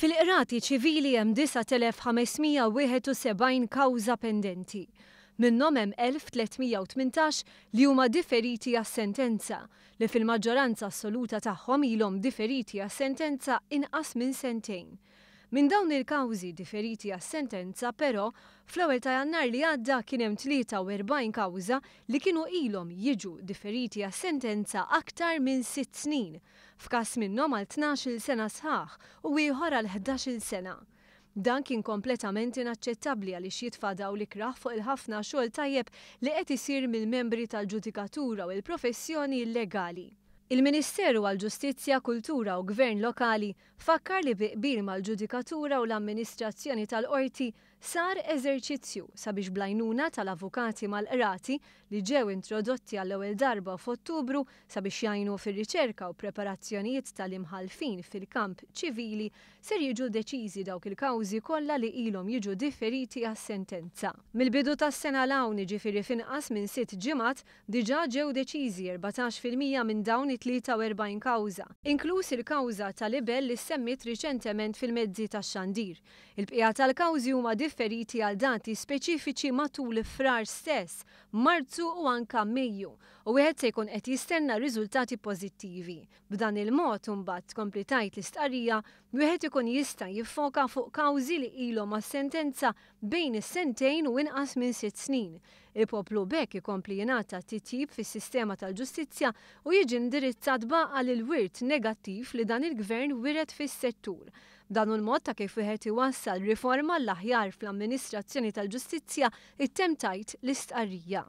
Fil-qrati ċivili hemm 9,571 kawża pendenti. Minnhom hemm 1,318 li huma diferiti għas-sentenza, li fil-maġġoranza assoluta tagħhom ilhom diferiti għas-sentenza inqas minn sentejn. Minn dawn il-kawżi diferiti għas-sentenza, però, fl-ewwel ta' Jannar li għadda kien hemm 43 kawża li kienu ilhom jiġu diferiti għas-sentenza aktar minn sitt snin, f'każ minnhom għal 12-il sena sħaħ u ieħor għal 11-il sena. Dan kien kompletament inaċċettabbli għaliex jitfa' dawl ikrah fuq il-ħafna xogħol tajjeb li qed isir mill-membri tal-ġudikatura u l-professjoni legali. Il-Ministeru għall-Ġustizzja, Kultura u Gvern Lokali fakkar li bi qbil mal-ġudikatura u l-amministrazzjoni tal-Qorti sar eżerċizzju sabiex bl-għajnuna tal-avukati mal-qrati li ġew introdotti għall-ewwel darba f'Ottubru sabiex jgħinu fir-riċerka u preparazzjonijiet tal-imħallfin fil-kamp ċivili ser jiġu deċiżi dawk il-kawżi kollha li ilhom jiġu differiti għas-sentenza. Mill-bidu tas-sena 'l hawn, jiġifieri f'inqas minn sitt ġimgħat, diġà ġew deċiżi 14% minn dawn it-43 kawża, inkluż il-kawża ta' libell li ssemmiet riċentement fil-mezzi tax-xandir. Il-bqija tal-kawżi huma differiti għal dati speċifiċi matul Frar stess, Marzu u anka Mejju, u wieħed se jkun qed jistenna riżultati pożittivi. B'dan il-mod, imbagħad tkompli tgħid l-istqarrija, wieħed ikun jista' jiffoka fuq kawżi li ilhom għas-sentenza bejn is-sentejn u inqas minn sitt snin. Il-poplu b'hekk ikompli jingħata titjib fis-sistema tal-ġustizzja u jiġi indirizzat b'għaqal il-wirt negattiv li dan il-Gvern wiret fis-settur. Dan hu l-mod ta' kif wieħed iwassal riforma għall-aħjar fl-amministrazzjoni tal-ġustizzja, ittemm tgħid l-istqarrija.